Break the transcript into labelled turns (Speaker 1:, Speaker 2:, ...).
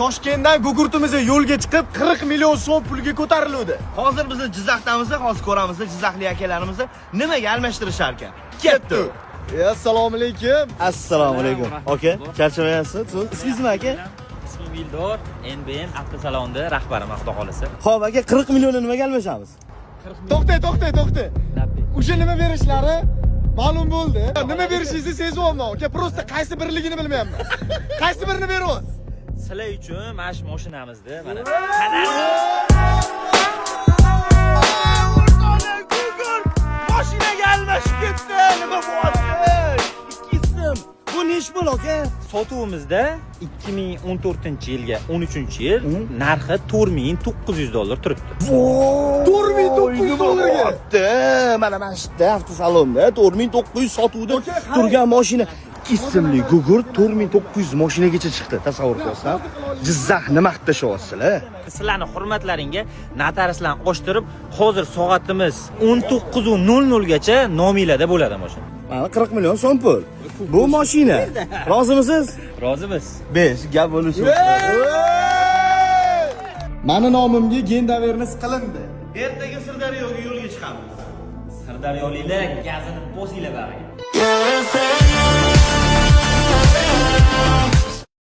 Speaker 1: Toshkentdan gugurtimiz yo'lga chiqib 40 million so'm pulga ko'tariluvdi.
Speaker 2: Hozir biz Jizzaxdamiz, hozir ko'ramiz jizzaxlik akalarimizni nimaga almashtirishar ekan. Ketdi.
Speaker 1: Assalomu alaykum.
Speaker 2: Assalomu alaykum. Aka, charchamayapsiz? Siz ismingiz nima, aka?
Speaker 3: Ismim Ildor, NBN avtosalonida rahbariman, xudo xolasa.
Speaker 2: Xo'p, aka, 40 millionni nimaga almashamiz?
Speaker 1: To'xtang, to'xtang, to'xtang. O'sha nima berishlari ma'lum bo'ldi. Nima berishingizni sezyapman, aka. Просто qaysi birligini bilmayapman. Qaysi birini beryapsiz?
Speaker 3: Sizlar uchun mana shu mashinamizni mana.
Speaker 2: Mashinaga almashib ketdi. Nima bo'lyapti? Ikki ism. Bu nechi pul, aka?
Speaker 3: Sotuvimizda 2014-yilga 13-yil narxi 4900 dollar turibdi.
Speaker 1: 4900 dollarga.
Speaker 2: Bo'lyapti. Mana shu yerda avtosalonda 4900 sotuvda turgan mashina. Ikki ismli gugurt 4900 mashinagacha chiqdi. Tasavvur qilyapsizmi? Jizzax nima qilib tashlayapsizlar?
Speaker 3: Sizlarni hurmatlaringga notariuslarni ochtirib, hozir soatimiz 19:00 gacha nominglarda bo'ladi mashina.
Speaker 2: Mana 40 million so'm pul. Bu mashina. Rozimisiz?
Speaker 3: Rozimiz.
Speaker 2: 5 gap bo'lishi.
Speaker 1: Mani nomimga gendavernis qilindi.
Speaker 2: Ertaga Sirdaryoga yo'lga chiqamiz.
Speaker 3: Sirdaryoliklar gazini bosinglar bag'riga.
Speaker 4: Yeah,